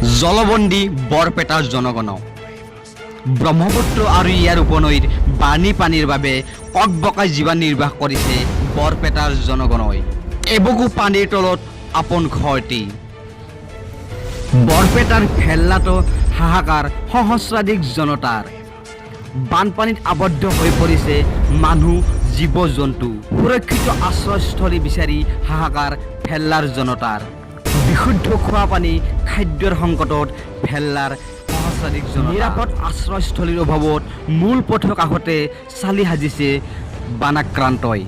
জলবন্দী বৰপেটাৰ জনগণ। ব্ৰহ্মপুত্ৰ আৰু ইয়াৰ উপনৈৰ বাঢ়নী পানীৰ বাবে ককবকাই জীৱন নিৰ্বাহ কৰিছে বৰপেটাৰ জনগণই। এবুকু পানীৰ তলত আপোন ঘৰটি। বৰপেটাৰ ভেল্লাতো হাহাকাৰ সহস্ৰাধিক জনতাৰ। বানপানীত আবদ্ধ হৈ পৰিছে মানুহ, জীৱ জন্তু। সুৰক্ষিত আশ্ৰয়স্থলী বিচাৰি হাহাকাৰ ভেল্লাৰ জনতাৰ। বিশুদ্ধ খোৱা পানী, খাদ্যৰ সংকটত ভেল্লাৰ সহস্ৰাধিক জনতা। নিৰাপদ আশ্ৰয়স্থলীৰ অভাৱত মূল পথৰ কাষতে চালি সাজিছে বানাক্ৰান্তই।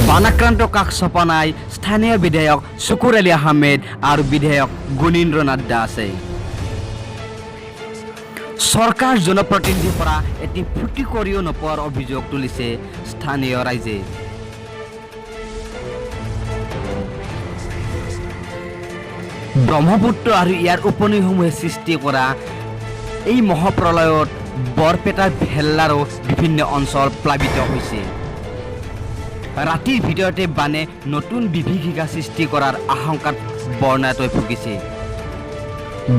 বানাক্ৰান্ত কাষ চপা নাই স্থানীয় বিধায়ক শুকুৰ আলী আহমেদ আৰু বিধায়ক গুণীন্দ্ৰ নাথ দাসে। চৰকাৰ, জনপ্ৰতিনিধিৰ পৰা এটি ফুটি কৰিও নোপোৱাৰ অভিযোগ তুলিছে স্থানীয় ৰাইজে। ব্ৰহ্মপুত্ৰ আৰু ইয়াৰ উপনৈসমূহে সৃষ্টি কৰা এই মহাপ্ৰলয়ত বৰপেটাৰ ভেল্লাৰো বিভিন্ন অঞ্চল প্লাবিত হৈছে। ৰাতিৰ ভিতৰতে বানে নতুন বিভীষিকা সৃষ্টি কৰাৰ আশংকাত বৰ্ণাতৈ ভুগিছে।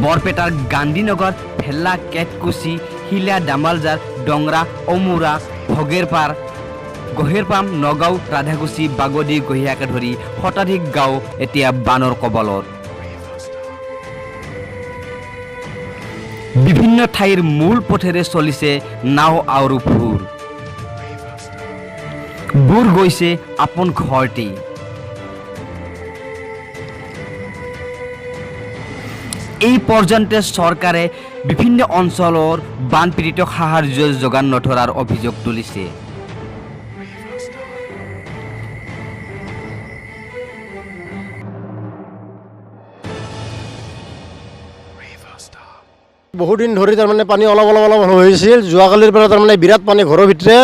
বৰপেটাৰ গান্ধীনগৰ, ভেল্লা, কেটকুচি, শিলা, দামালজাৰ, ডংৰা, অমুৰা, ভগেৰপাৰ, গহেৰপাম, নগাঁও, ৰাধাকুচি, বাগদি, গহিয়াকে ধৰি শতাধিক গাঁও এতিয়া বানৰ কবলত। বিভিন্ন ঠাইৰ মূল পথেৰে চলিছে নাও আৰু ভুৰ। বুৰ গৈছে আপোন ঘৰটি। এই পৰ্যন্তে চৰকাৰে বিভিন্ন অঞ্চলৰ বানপীড়িতক সাহায্য যোগান নধৰাৰ অভিযোগ তুলিছে। বহুদিন ধৰি তাৰমানে পানী অলপ অলপ অলপ হৈছিল। যোৱাকালিৰ পৰা তাৰমানে বিৰাট পানী ঘৰৰ ভিতৰে।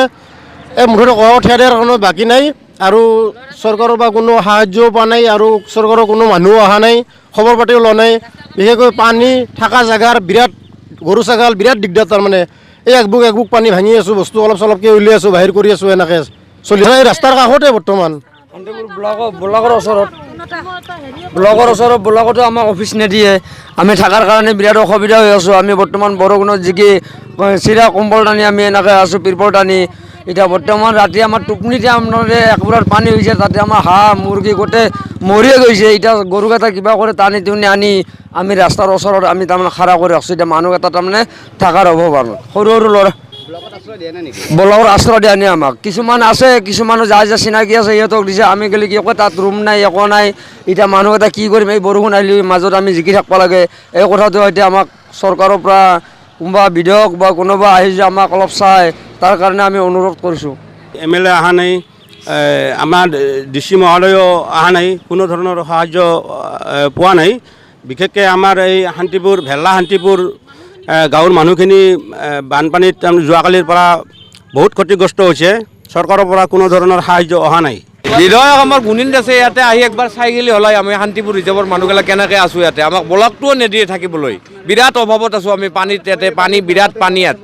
এই মুঠতে কঠীয়া দিয়াৰ কোনো বাকী নাই আৰু চৰকাৰৰ পৰা কোনো সাহায্যও পোৱা নাই আৰু চৰকাৰৰ কোনো মানুহো অহা নাই, খবৰ পাতিও লোৱা নাই। বিশেষকৈ পানী থকা জেগাৰ বিৰাট গৰু ছাগাল বিৰাট দিগদাৰ তাৰমানে। এই একবুক একবুক পানী ভাঙি আছোঁ, বস্তু অলপ চলপকৈ উলিয়াই আছোঁ, বাহিৰ কৰি আছোঁ, এনেকৈ চলি এই ৰাস্তাৰ কাষতে বৰ্তমান। ব্লকৰ ওচৰত ব্লকতো আমাক অফিচ নিদিয়ে। আমি থকাৰ কাৰণে বিৰাট অসুবিধা হৈ আছোঁ। আমি বৰ্তমান বৰষুণত জিকি চিৰা কম্বল টানি আমি এনেকৈ আছোঁ, পিৰপল টানি। এতিয়া বৰ্তমান ৰাতি আমাৰ টোপনিতে আপোনাৰ একবোৰত পানী হৈছে, তাতে আমাৰ হাঁহ মুৰ্গী গোটেই মৰিয়ে গৈছে। এতিয়া গৰুকেইটা কিবা কৰি টানি টুনি আনি আমি ৰাস্তাৰ ওচৰত আমি তাৰমানে খাৰা কৰি ৰাখিছোঁ। এতিয়া মানুহকেইটা তাৰমানে থকাৰ অভাৱ আৰু সৰু সৰু ল'ৰা ব্লকৰ আশ্ৰয় দিয়া নাই আমাক। কিছুমান আছে, কিছুমানো যাৰ যাৰ চিনাকি আছে সিহঁতক দিছে। আমি গ'লে কি কয়, তাত ৰুম নাই, একো নাই। এতিয়া মানুহকেইটা কি কৰিম? এই বৰষুণ আহিলে মাজত আমি জিকি থাকিব লাগে। এই কথাটো এতিয়া আমাক চৰকাৰৰ পৰা কোনোবা বিধায়ক বা কোনোবা আহি যে আমাক অলপ চায়, তাৰ কাৰণে আমি অনুৰোধ কৰিছোঁ। এম এল এ অহা নাই, আমাৰ ডি চি মহোদয়ো অহা নাই, কোনো ধৰণৰ সাহায্য পোৱা নাই। বিশেষকৈ আমাৰ এই শান্তিপুৰ, ভেল্লা শান্তিপুৰ গাঁৱৰ মানুহখিনি বানপানীত যোৱাকালিৰ পৰা বহুত ক্ষতিগ্ৰস্ত হৈছে। চৰকাৰৰ পৰা কোনো ধৰণৰ সাহায্য অহা নাই। বিধায়ক আমাৰ গুণীন দাসে ইয়াতে আহি একবাৰ চাই গ'লে হ'লে আমি শান্তিপুৰ ৰিজাৰ্ভৰ মানুহগিলা কেনেকৈ আছোঁ ইয়াতে। আমাক ব্লকটোও নিদিয়ে থাকিবলৈ, বিৰাট অভাৱত আছোঁ আমি। পানীত ইয়াতে পানী, বিৰাট পানী ইয়াত।